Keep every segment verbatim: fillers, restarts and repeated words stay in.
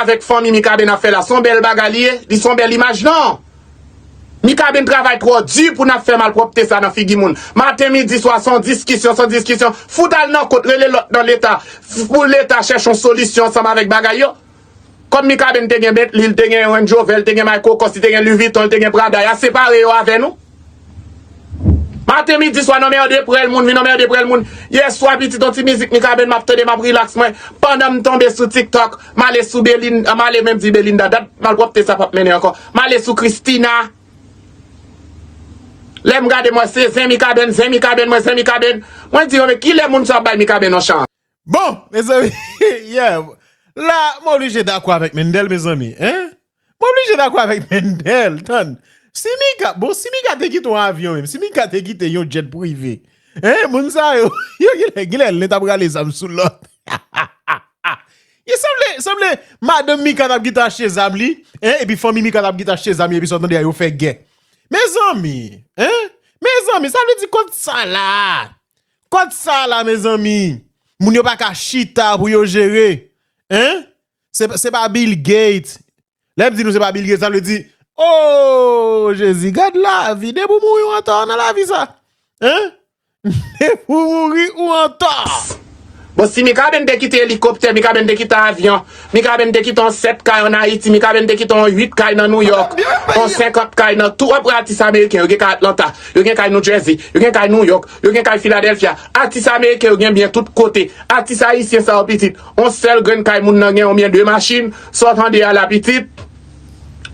avèk fanmi Mikaben ap fè la, se yon bèl bagay li ye, li se yon bèl imaj, non. Mikaben travay twò di pou n ap fè malpwòpte sa nan figi moun. Maten, midi, swa, se yon diskisyon, se yon diskisyon. Fout al nan kot, rele lòt nan Leta. Pou Leta chèche yon solisyon ansanm avèk bagay yo. Kòm Mikaben te gen Bentley, li te gen Range Rover, li te gen Michael Kors, li te gen Louis Vuitton, li te gen Prada, y a separe yo avè nou. Maten, midi, swa, n anmède prèl moun, vin anmède prèl moun. Yèswa, pitit, yon ti mizik Mikaben m ap tande, m ap rilaks mwen. Pandan m tonbe sou TikTok, m ale sou Belinda, m ale menm di Belinda, dat malpwòpte sa p ap mennen ankò. M ale sou Christina. Lè m gade mwen, se zen Mikaben, zen Mikaben, mwen zen Mikaben. Mwen di yo, men kilè moun sa ap bay Mikaben yon chans? Bon, mezanmi, yeah. La, m oblije dakò avèk Mendel, mezanmi, hein? M oblije dakò avèk Mendel, tann. Si Mika, bon, si Mika te kite yon avyon menm, si Mika te kite yon jet prive, hein, moun sa yo, yo genlè, genlè len t ap rale zam sou lòt. Yo sanble, sanble madanm Mika t ap kite achte zam li, hein, epi fanmi Mika t ap kite achte zam li, epi sa w tande a yo fè gè. Mezanmi, hein? Mezanmi, sa vle di kot sa la? Kot sa la, mezanmi? Moun yo pa ka chita pou yo jere. Hein? Se, se pa Bill Gates. Lè m di nou se pa Bill Gates, sa vle di, oh, Jezi, gad lavi, depi w mouri w antò nan lavi sa. Hein? Depi w mouri ou antò. Bon, si Mikaben te kite elikoptè, Mikaben te kite avyon, Mikaben te kite yon sèt kay ann Ayiti, Mikaben te kite yon uit kay nan New York, yon senkant kay nan tout, w ap wè atis ameriken, yo gen kay Atlanta, yo gen kay New Jersey, yo gen kay New York, yo gen kay Philadelphia. Atis ameriken yo gen byen tout kote. Atis ayisyen sa yo pitit, yon sèl grenn kay moun nan gen, yon byen de machin, sa w tande a la pitit.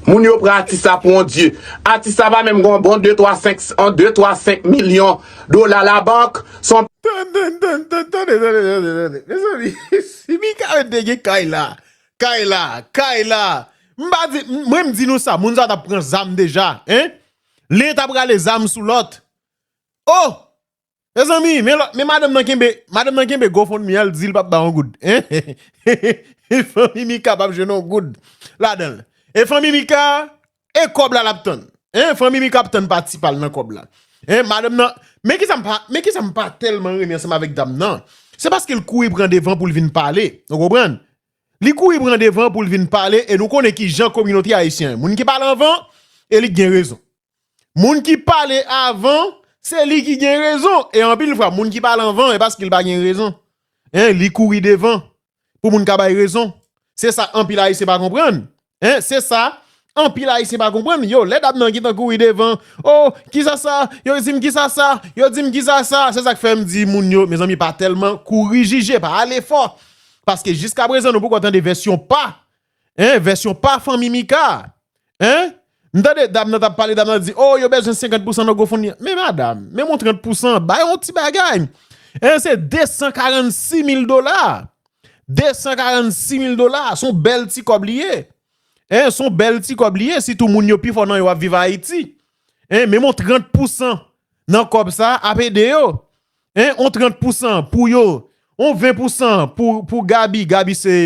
Moun yo pran atis sa pou yon dye. Atis sa pa menm gen yon bon de, twa, senk, an de, twa, senk milyon dola labank. Se yon Tande, tande, tande, tande, tande, tande, tande. Mezanmi, si Mikaben te gen kay la, kay la, kay la. M pa di, mwen m di nou sa, moun sa t ap pran zam deja, hein? Len t ap rale zam sou lòt. Oh! Mezanmi, men lòt, men madanm nan kenbe, madanm nan kenbe GoFundMe a, l di l p ap bay yon goud. Hein? Fanmi Mika p ap jwenn yon goud ladan l. E fanmi Mika, e kòb la l ap tann. Hein, fanmi Mika ap tann pati pa l nan kòb la. Hein, madanm nan, men kisa m pa, men kisa m pa tèlman renmen ansanm avèk dam nan. Se paske l kouri pran devan pou l vin pale. Ou konprann? Li kouri pran devan pou l vin pale e nou konnen ki jan kominote ayisyen an. Moun ki pale anvan, e li k gen rezon. Moun ki pale avan, se li ki gen rezon. E anpil fwa, moun ki pale anvan, e paske l pa gen rezon. Hein, li kouri devan pou moun ka bay rezon. Se sa anpil ayisyen pa konprann. Hein, se sa anpil ayisyen pa konprann. Yo, lè dam nan gentan kouri devan, oh, kisa sa, yo di m kisa sa, yo di m kisa sa. Se sa k fè m di moun yo, mezanmi, pa tèlman kouri jije, pa ale fò. Paske jiskaprezan, nou poko tande vèsyon pa, hein, vèsyon pa fanmi Mika. Hein? M tande dam nan t ap pale, dam nan di, oh, yo bezwen senkant pousan nan GoFundMe. Men madanm, menm yon trant pousan, bay yon ti bagay. Hein, se de san karannsis mil dola. De san karannsis mil dola, se yon bèl ti kòb li ye. Hein, se yon bèl ti kòb li ye, sitou moun yo pi fò nan yo ap viv Ayiti. Hein, menm yon trant pousan nan kòb sa ap ede yo. Hein, yon trant pousan pou yo, yon ven pousan pou, pou Gaby. Gaby se,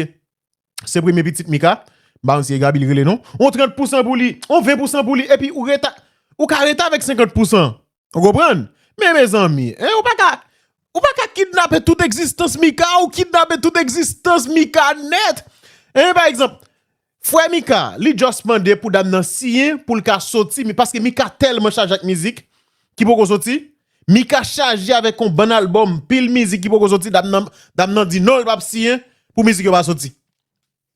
se premye pitit Mika. M pa konn si e Gaby l rele non. Yon trant pousan pou li, yon ven pousan pou li, epi ou reta, ou ka rete avèk senkant pousan. Ou konprann? Men mezanmi, hein, ou pa ka, ou pa ka kidnape tout egzistans Mika, ou kidnape tout egzistans Mika nèt. Hein, pa egzanp, frè Mika, li just mande pou dam nan siyen pou l ka soti, men paske Mika tèlman chaje ak mizik ki poko soti. Mika chaje avèk yon bann albòm, pil mizik ki poko soti, dam nan, dam nan di non, l p ap siyen pou mizik yo pa soti.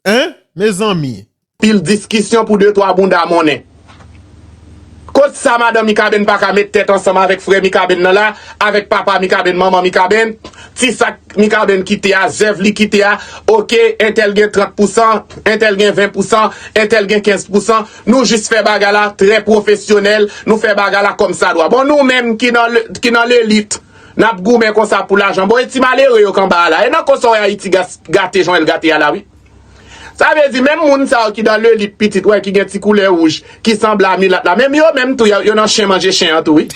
Hein? Mezanmi. Pil diskisyon pou de twa bounda monnen. Kot sa madanm Mikaben pa ka met tèt ansanm avèk frè Mikaben nan la, avèk papa Mikaben, manman Mikaben, ti sa k Mikaben kite a, zèv li kite a, oke, entèl gen trant pousan, entèl gen ven pousan, entèl gen kenz pousan, nou jis fè bagay la trè pwofesyonèl, nou fè bagay la kòmsadwa. Bon, nou menm ki nan le, ki nan lelit, n ap goumen konsa pou lajan. Bon, e ti malere yo k anba a la, e nan konsa w wè Ayiti gas-, gate jan l gate a la, wi. Sa vle di, menm moun sa yo ki nan lelit pitit, wè, ki gen ti koulè wouj, ki sanble a milat la, menm yo menm tou, yo, yo nan chen manje chen an tou, wi.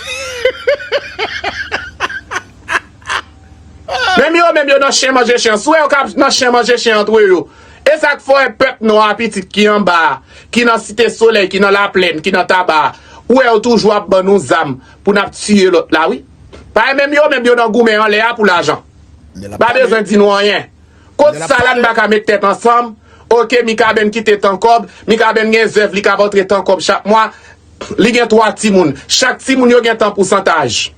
Menm yo menm, yo nan chen manje chen an. Si w wè yo k ap nan chen manje chen antre yo, e sa k fè w wè pèp nwa a pitit ki anba a, ki nan Site Solèy, ki nan Laplèn, ki nan Taba a, ou wè yo toujou ap ban nou zam pou n ap tiye lòt la, wi. Paske menm yo menm, yo nan goumen anlè a pou lajan. Pa bezwen di nou anyen. Kot sa la n pa ka met tèt ansanm, Ok, Mikaben kite tan kòb. Mikaben gen zèv li k ap antre tan kòb chak mwa. Li gen twa timoun. Chak timoun yo gen tan pousantaj.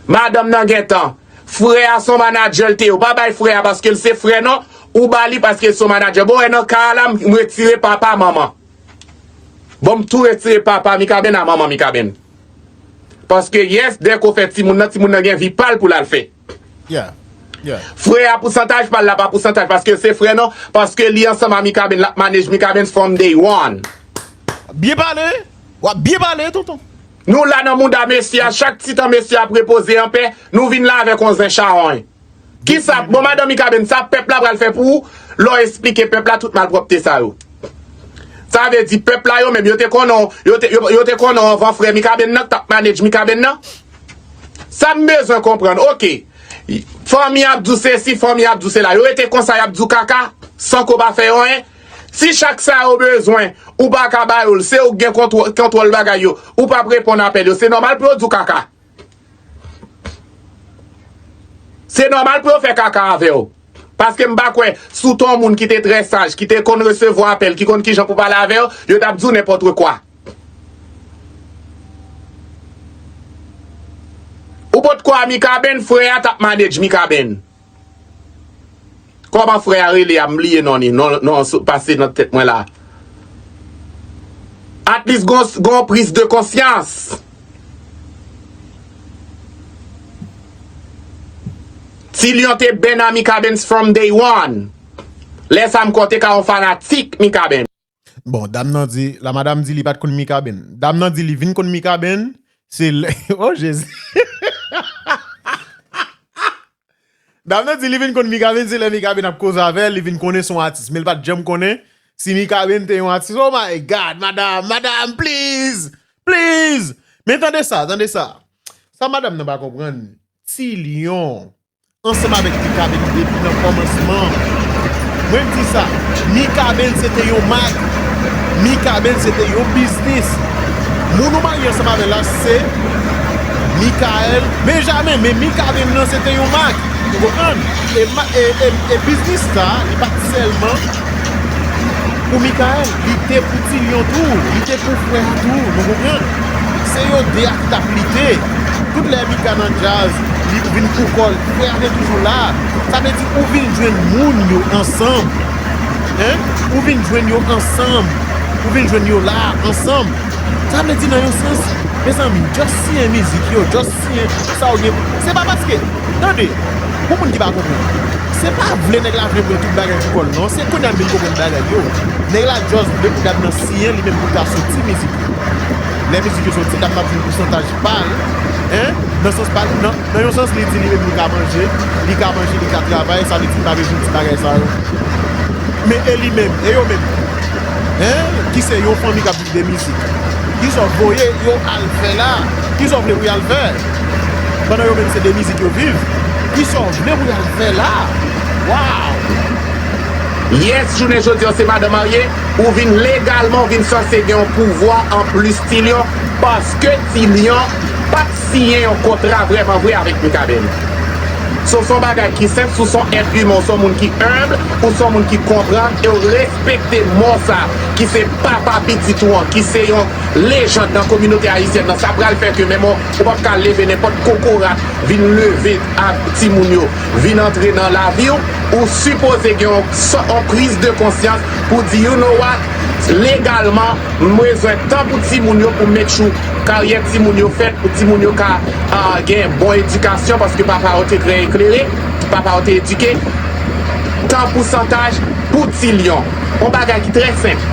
Madanm nan gen tan. Frè a se yon manadjè l te ye. Ou pa bay frè a paske l se frè non. Ou ba li paske l se yon manadjè. Bon, wè nan ka a la, m retire papa, manman. Bon, m tou retire papa Mikaben a manman Mikaben. Paske, yes, dèk ou fè timoun nan, timoun nan gen vi pa l pou l al fè. Yeah. Yeah. Frè a pousantaj pa l la pa pousantaj, paske l se frè non, paske li ansanm a Mikaben, l ap manage Mikaben from day one. Byen pale, w ap byen pale, tonton. Nou la nan mouda mesye a, chak ti tan mesye a ap repoze anpè, nou vin la avèk yon zen chawony. Kisa, bon, madanm Mikaben, sa pèp la pral fè pou ou, lè w esplike pèp la tout malpwòpte sa yo. Sa vle di pèp la yo menm, yo te konnen w, yo te, yo, yo te konnen w anvan frè Mikaben nan, k t ap manage Mikaben nan. Sa m bezwen konprann, ok. Fanmi ap di w sesi, fanmi ap di w sela. Yo rete konsa, y ap di w kaka, san ke w pa fè yo anyen. Si chak sa yo bezwen, ou pa ka ba yo l, se ou k gen kontwò-, kontwòl bagay yo, ou p ap reponn apèl yo, se nòmal pou yo di w kaka. Se nòmal pou yo fè kaka avè w. Paske m pa kwè, si w te yon moun ki te trè saj, ki te konn resevwa apèl, ki konn kijan pou pale avè w, yo t ap di w nenpòt kwa. Ou potko a Mikaben, frè a t ap manage Mikaben. Kòman frè a rele a, m bliye non li, non, non, sou, pase nan tèt mwen la. At least gon, gon priz de konsyans. Ti Lyon te bèn a Mikaben from day one. Lè sa m kwè w te ka yon fanatik Mikaben. Bon, dam nan di, la madam di li pa t konn Mikaben. Dam nan di li vin konn Mikaben, se lè, oh Jezi. Dam nan di li vin konn Mikaben, se lè Mikaben ap koze avè l, li vin konnen se yon atis. Men l pa t janm konnen si Mikaben te yon atis. Oh my God, madam, madam, please, please. Men tande sa, tande sa. Sa madam nan pa konprann, Ti Lyon ansanm avèk Mikaben depi nan kòmansman. Mwen m di sa, Mikaben se te yon mak. Mikaben se te yon biznis. Moun ou marye ansanm avè l la se Michael Benjamin, men Mikaben nan se te yon mak. Ou konprann? E, ma- e, e, e biznis sa, li pa t sèlman pou Mikael, li te pou Ti Lyon tou, li te pou frè a tou, nou konprann? Se yo de a ki t ap lite. Tout lè Mika nan djaz, li vin pou kò l, frè a te toujou la. Sa vle di ou vin jwenn moun yo ansanm. Hein? Ou vin jwenn yo ansanm. Ou vin jwenn yo la ansanm. Sa vle di nan yon sans, mezanmi, just siyen mizik yo, just siyen sa w gen. Se pa paske, tande, pou moun ki pa konprann, se pa vle nèg la vle pran tout bagay pou kò l non, se kounye a l vin konprann bagay yo. Nèg la just vle pou dam nan siyen li menm pou l ka soti mizik yo. Lè mizik yo soti, dam nan ap jwenn pousantaj pa l, hein, nan sans pa l, nan, nan yon sans li di li menm li ka manje, li ka manje, li ka travay, sa vle di li pa bezwen ti bagay sa yo. Men e li menm, e yo menm, hein, ki se yon fanmi k ap de mizik. Kisa w voye yo al fè la? Kisa w vle pou y al fè? Pandan yo menm se de mizik yo viv. Kisa w vle pou y al fè la? Waw! Yes, jounen jodi an se madan marye, ou vin legalman, ou vin sanse gen yon pouvwa anplis Ti Lyon, paske Ti Lyon pa t siyen yon kontra vrèman vre avèk Mikaben. So, se yon bagay ki senp, si w se yon èt imen, w se yon moun ki enb, ou se yon moun ki konprann e w respekte mò sa, ki se papa pitit ou an, ki se yon lejand nan kominote ayisyèn nan, sa pral fè ke menm ou, ou p ap ka leve nenpòt kokorat vin leve a timoun yo, vin antre nan lavi w, ou sipoze gen yon, yon priz de konsyans pou di, you know what, legalman, m bezwen tan pou timoun yo, pou make sure karyè timoun yo fèt, pou timoun yo ka, ah, gen bon edikasyon, paske papa yo te trè eklere, papa yo te edike. Tan pousantaj pou Ti Lyon. Yon bagay ki trè senp.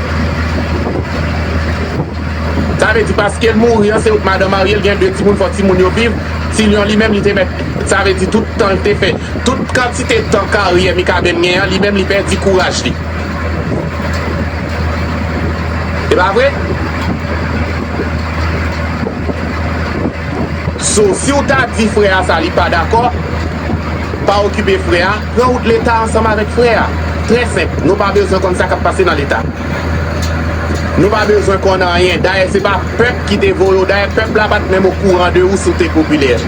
Sa vle di, paske l mouri an, se ou k madan marye, l gen de timoun, fò timoun yo viv. Ti Lyon li menm, li te mèt, sa vle di, tout tan l te fè, tout kantite tan karyè Mikaben gen an, li menm, li pèdi kouraj li. E pa vre? So, si w ta di frè a sa, li pa dakò, pa okipe frè a, pran wout Leta ansanm avèk frè a. Trè senp, nou pa bezwen konn sa k ap pase nan Leta. Nou pa bezwen konn anyen. Dayè, se pa pèp ki te voye w. Dayè, pèp la pa t menm okouran de ou si w te popilè.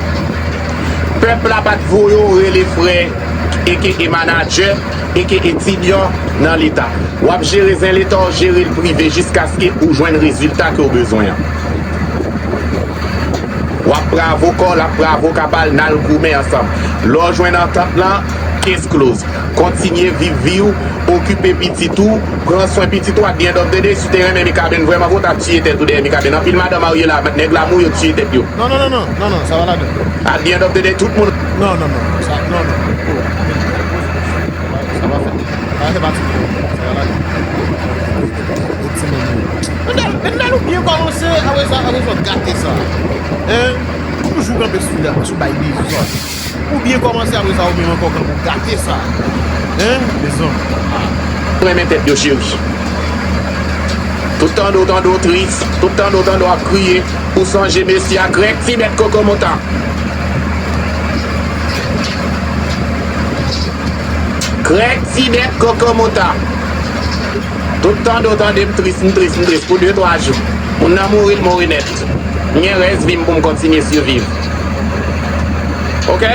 Pèp la pa t voye w rele frè aka manadjè, aka etidyan nan Leta. W ap jere zen Leta, w jere l prive jiskaske ou jwenn rezilta ke w bezwen an. W ap pre avoka w, l ap pre avoka pa l, n al goumen ansanm. Lè w jwenn antant lan, case close. Kontinye viv vi w, okipe pitit ou, pran swen pitit ou, at the end of the day, si w te renmen Mikaben vrèman vre, w t ap tiye tèt ou dèyè Mikaben. Anpil madan marye la, nèg la mouri, yo tiye tèt yo. Non, non, non, non, non, non, sa pa ladan. At the end of the day, tout moun. Non, non, non, sa, non, non. Oh, sa pa fèt. Sa pa fè pati de sa, sa pa ladan. Ti moun yo. Mennal, mennal ou byen kòmanse, apre sa, apre sa, w gate sa. Hein? Ou toujou kanpe sou, sou bay dezòd. Ou byen kòmanse, apre sa, ou menm ankò kanpe w gate sa. Hein? Mezanmi. Renmen tèt yo, cheri. Tout tande w, tande w tris. Tout tande w, tande w ap kriye. Ou sonje mesye a, krèk ti bèt kokomota. Krèk ti bèt kokomota. Tout tande w tande m tris, m tris, m tris pou de twa jou. Moun nan mouri, l mouri nèt. M gen rès vi m pou m kontinye siviv. Oke?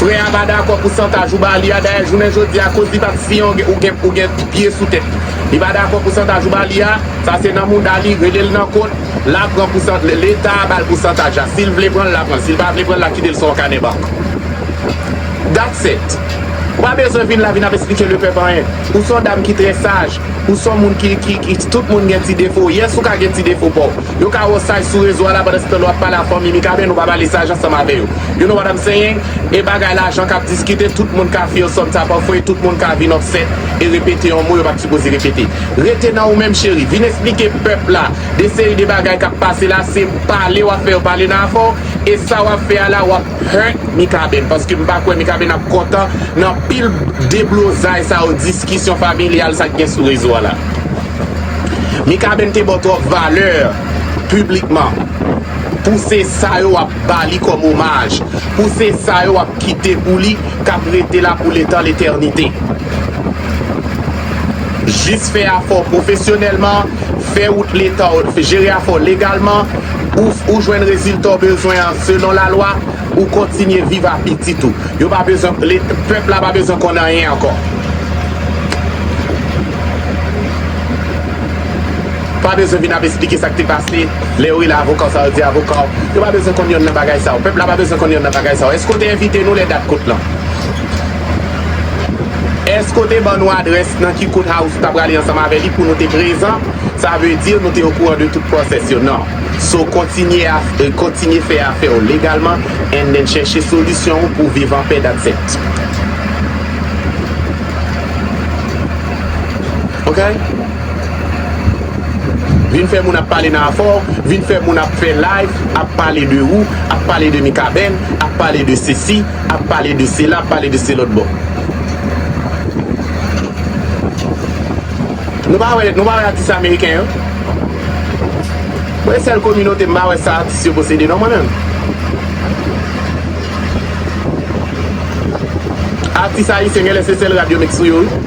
Frè a pa dakò pou santaj ou ba li a, dayè jounen jodi a, akoz li pa t siyen, ou gen, ou gen, ou gen pye sou tèt. Li pa dakò pou santaj ou ba li a, sa se nan mouda li, rele l nan kot, l a pran pousan-, Leta a ba l pousantaj la. Si l vle pran l, l a pran l. Si l pa vle pran l, l a kite l sou yon kanè bank. That's it. Ou pa bezwen vin la vin ap esplike lepèp anyen. Ou se yon dam ki trè saj. Ou se yon moun ki, ki, ki, tout moun gen ti defo. Yes, ou ka gen ti defo pa w. Yo ka wè w saj sou rezo a la, pandan se tan lè w ap pale a fanmi Mikaben, ou pa pale saj ansanm avè yo. You know what I'm saying? E bagay lajan k ap diskite, tout moun ka feel some type of way, tout moun ka vin upset e repete yon mo yo pa t sipoze repete. Rete nan ou menm, cheri. Vin esplike pèp la de seri de bagay k ap pase la, se pale w ap fè yo pale nan afè w, e sa w ap fè a la, w ap hurt Mikaben, paske m pa kwè Mikaben ap kontan nan pil deblozay sa yo, diskisyon familyal sa k gen sou rezo a la. Mikaben te ba w twòp valè piblikman. Pou se sa yo w ap ba li kòm omaj. Pou se sa yo w ap kite pou li, k ap rete la pou letan letènite. Jis fè afè w pwofesyonèlman, fè wout Leta w, jere afè w legalman, ou, ou jwenn rezilta w bezwen an selon lalwa, ou kontinye viv a pitit ou. Yo pa bezwen, le, pèp la pa bezwen konn anyen ankò. Pa bezwen vin ap esplike sa k te pase, lè yo rele avoka w, sa yo di avoka w. Yo pa bezwen konn yonn nan bagay sa yo. Pèp la pa bezwen konn yonn nan bagay sa yo. Èske w te envite nou lè dat kout lan? Èske w te ban nou adrès nan ki kout house ou ta prale ansanm avè li pou nou te prezan? Sa vle di nou te okouran de tout pwosès yo. Non. So, kontinye a, eh, kontinye fè afè w legalman and then chèche solisyon ou pou viv anpè, that's it. Ok? Vin fè moun ap pale nan afè w, vin fè moun ap fè live, ap pale de ou, ap pale de Mikaben, ap pale de sesi, ap pale de sela, ap pale de se lòt bò. Nou pa wè, nou pa wè atis ameriken yo? Mwen sèl kominote m pa wè sa atis yo posede non mwen menm. Atis ayisyen genlè se sèl rad yo met sou yo wi.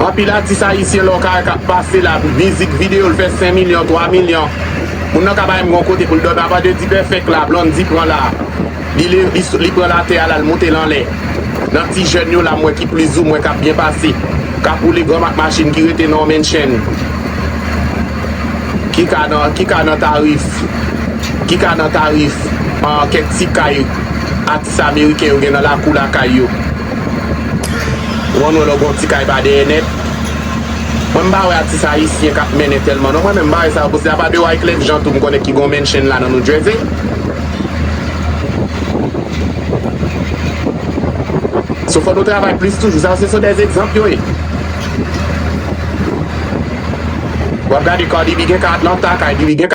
Anpil atis ayisyen lè w ka wè k ap pase la, mizik videyo l fè senk milyon, twa milyon. Moun nan ka pa menm gon kote pou l dòmi apa de D-Perfect la, Blondy pran la. Li, li, li, li pran latè a la, l moute l anlè. Nan ti jèn yo la, m wè ki plizoumwen k ap byen pase. K ap woule granm ak machin ki rete nan yon mansion. Ki ka nan, ki ka nan tarif, ki ka nan tarif, ah, kèk ti kay atis ameriken yo gen nan lakou lakay yo. Ou konn wè lè w gen yon ti kay pa dèyè nèt. Mwen m pa wè atis ayisyen k ap mennen tèlman non. Mwen menm m pa wè sa yo posede. Apa de Wyclef Jean tou m konnen ki gen yon mansion la nan New Jersey. So fò nou travay plis toujou. Sa se sou dèz egzanp yo ye. W ap gade Cardi B gen kay Atlanta, Cardi B gen